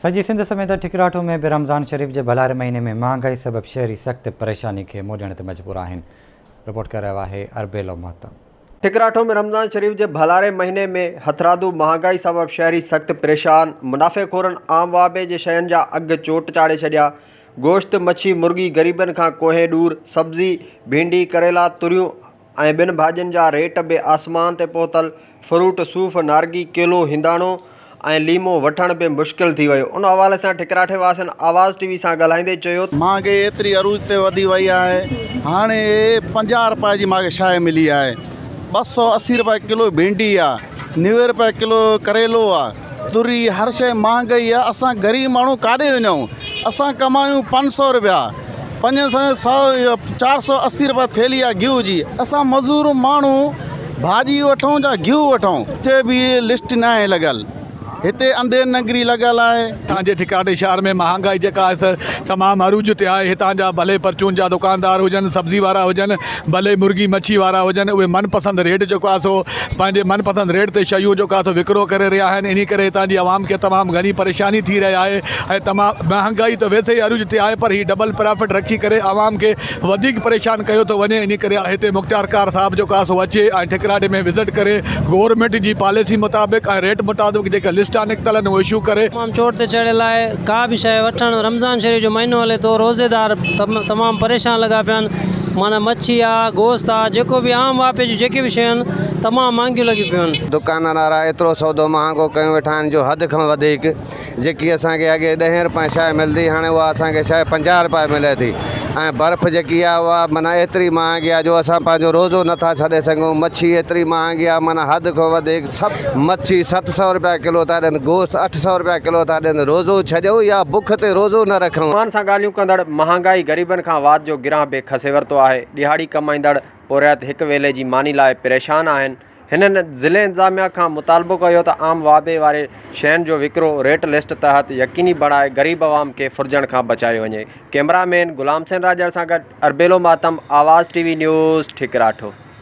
سڄي سنڌ سميت ٺڪراٺو ۾ به رمضان شريف جي ڀلاري مهيني ۾ مهانگائي سبب شهري سخت پريشاني کي منهن ڏيڻ تي مجبور آهن، رپورٽ ڪري رهيو آهي اربيلو مهتم. ٺڪراٺو ۾ رمضان شريف جي ڀلاري مهيني ۾ هٿرادو مهانگائي سبب شهري سخت پريشان، منافعي خورن عام واهپي جي شين جا اگهه چوٽ چاڙهي ڇڏيا، گوشت، مڇي، مرغي غريبن کان ڪوهين ڏور، سبزي، ڀينڊي، ڪريلا، توريون ۽ ٻين ڀاڄين جا ريٽ به آسمان تي پهتل، فروٽ، صوف، نارنگي، ڪيلو، هنداڻو ۽ ليمو وٺڻ به مشڪل ٿي ويو. ان حوالي سان ٺڪراٺي واسين آواز ٽي وي سان ڳالهائيندي چيو ته. مهانگائي ايتري عروج تي وڌي وئي آهي هاڻي 50 رپئي جي ماکي شاهي ملي آهي 280 رپئي ڪلو ڀينڊي آ 90 رپئي ڪلو ڪريلو آ توري هر شيء مهانگائي آ اسان غريب ماڻهو ڪاڏي وڃون اسان ڪمايون 500 رپيا پنجن سوين سو 480 رپيا ٿيلهي آ گيهه جي اسان مزور ماڻهو ڀاڄي وٺون يا گيهه وٺون هتي به لسٽ ناهي لڳل هتي انڌير نگري لڳل آهي. هتان جي ٺڪاٽي شهر ۾ مهانگائي جيڪا آهي سا تمام عروج تي آهي هتان جا ڀلي پرچون جا دڪاندار هجن سبزي وارا هجن ڀلي مرغي مڇي وارا هجن اهي من پسند ريٽ جيڪو آهي سو پنهنجي من پسند ريٽ تي شيون جيڪو آهي سو وڪرو ڪري رهيا آهن انهي ڪري هتان جي عوام کي تمام گهڻي پريشاني ٿي رهي آهي ۽ تمام مهانگائي ته ويسي ئي عروج تي آهي پر هي ڊبل پرافٽ رکي ڪري عوام کي وڌيڪ پريشان ڪيو ٿو وڃي انهي ڪري هتي مختيارڪار صاحب جيڪو آهي سو اچي ۽ ٺڪراٽي ۾ وزٽ ڪري گورنمينٽ جي پاليسي مطابق ۽ ريٽ مطابق جيڪا لسٽا نڪتل آهن اهي اشو ڪري. تمام چوٽ تي چڙهيل آهي ڪا به شيء وٺڻ رمضان شريف جو مهينو هلي ٿو روزيدار تمام پريشان لڳا پيا آهن معنيٰ مڇي آ گوشت آ جيڪو به عام واهپي جون جيڪي به شيون آهن تمام مهانگيون لڳيون پيون آهن. دڪانن وارا ايترو سودو مهانگو ڪيون ويٺا آهن جو حد کان وڌيڪ جيڪي اسان کي اڳي ڏهين رپئي شيء ملندي هاڻي اها اسان کي شيء 50 رپئي ملي ٿي ۽ برف جيڪي آهي اها معنيٰ ايتري مهانگي آهي جو اسان پنهنجو روزو نٿا ڇڏي سگهون مڇي ايتري مهانگي آهي معنيٰ حد کان وڌيڪ سڀ مڇي 700 رپيا ڪلو ٿا ڏين گوشت 800 رپيا ڪلو ٿا ڏين روزو ڇڏيون يا بک تي روزو نه رکون. عوام سان ڳالهيون ڪندڙ مهانگائي غريبن کان وات جو گرانهه به کسي ورتو آهي، ڏهاڙي ڪمائيندڙ پورهيت هڪ ويلي جي ماني لاء پريشان آهن، هنن ضلعي انتظاميا کان مطالبو ڪيو ته عام واهپي واري شين جو وڪرو ريٽ لسٽ تحت يقيني بڻائي غريب عوام کي ڦرجڻ کان بچايو وڃي. ڪئميرا مين غلام حسين راڄڙ سان گڏ اربيلو ماتم، آواز ٽي وي نيوز، ٺڪراٺو.